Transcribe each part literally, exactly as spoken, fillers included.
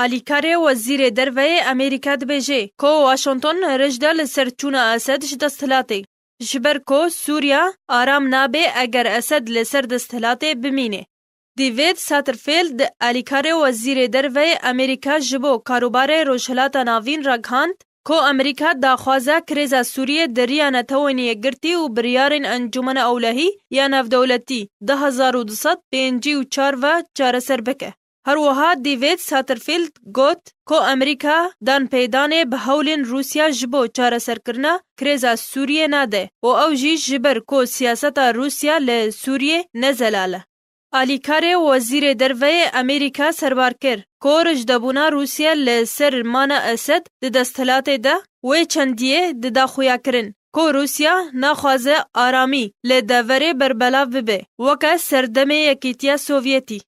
Alîkarê Wezîrê Derveyê Amerîka dibêje ku Washington rij da li ser çûna Esed ji desthilatê, ji ber ku Sûriya aram nabe eger Esed li ser desthilatê bimîne. David Satterfield, alîkarê Wezîrê Derveyê Amerîka ji bo karûbarê Rojhilata Navîn ragihand ku Amerîka daxwaza krêza Sûriyê di riya Netewên Yekgirtî û biryarên Encûmena Ewlehî ya Navdewletî du hezar û du sed pêncî û çar ve çareser bike. Her wiha David Satterfield got ku Amerîka danpêdanê bi hewlên Rûsya ji bo çareserkirina krêza Sûriyê nade û ew jî ji ber ku siyaseta Rûsya li Sûriyê ne zelal e. Alîkarê Wezîrê Derveyê Amerîka serbar kir ku rijdebûna Rûsya li ser mana Esed di desthilatê de wê çendiyê dida xuyakirin ku Rûsya naxwaze aramî li deverê berbelav bibe, weke serdemê Yekîtiya Sovyetî.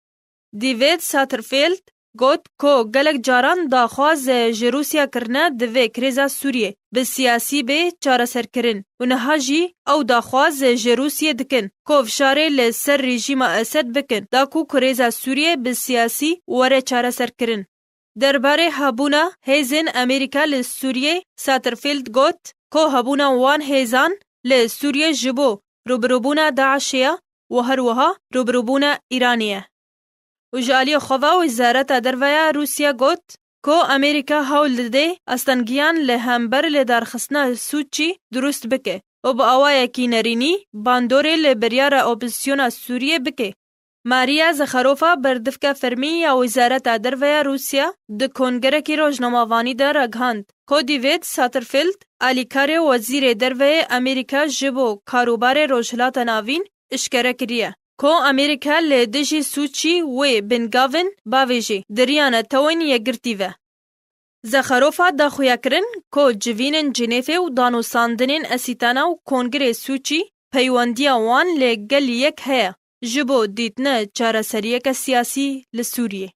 David Satterfield got ku gelek caran daxwaz ji Rûsya kirine divê krêza Sûriyê bi siyasî bê çareserkirin û niha jî ew daxwaz ji Rûsiyê dikin ku fişarê li ser rejîma Esed bikin da ku krêza Sûriyê bi siyasî were çareserkirin. Derbarê hebûna hêzên Amerîka li Sûriyê, Satterfield got ku hebûna wan hêzan li Sûriyê ji bo rûbirûbûna DAIŞê ye û her wiha rûbirûbûna Îranê ye. Û ji aliyê xwe ve Wezareta Derve ya Rûsya got ku Amerîka hewl dide astengiyan li hember lidarxistina Sûçî dirust bike û bi awayekî nerînî bandorê li biryara opozîsyona Sûriyê bike. Maria Zakharova, berdivka fermî ya Wezareta Derve ya Rûsya, di kongerekî rojnamevanî de ragihand ku David Satterfield, alîkarê Wezîrê Derve yê Amerîka ji bo karûbarê Rojhilata Navîn, eşkere kiriye ku Amerîka li dijî Sûçî wê bingavin bavêjê di riya Netewên Yekgirtî ve. Zakharova da xuyakirin ku civînên Cinêfê û danûstandinên Esîtana û Kongirê Sûçî peywendiya wan li gel yek heye ji bo dîtina çareseriyeke siyasî li Sûriyê.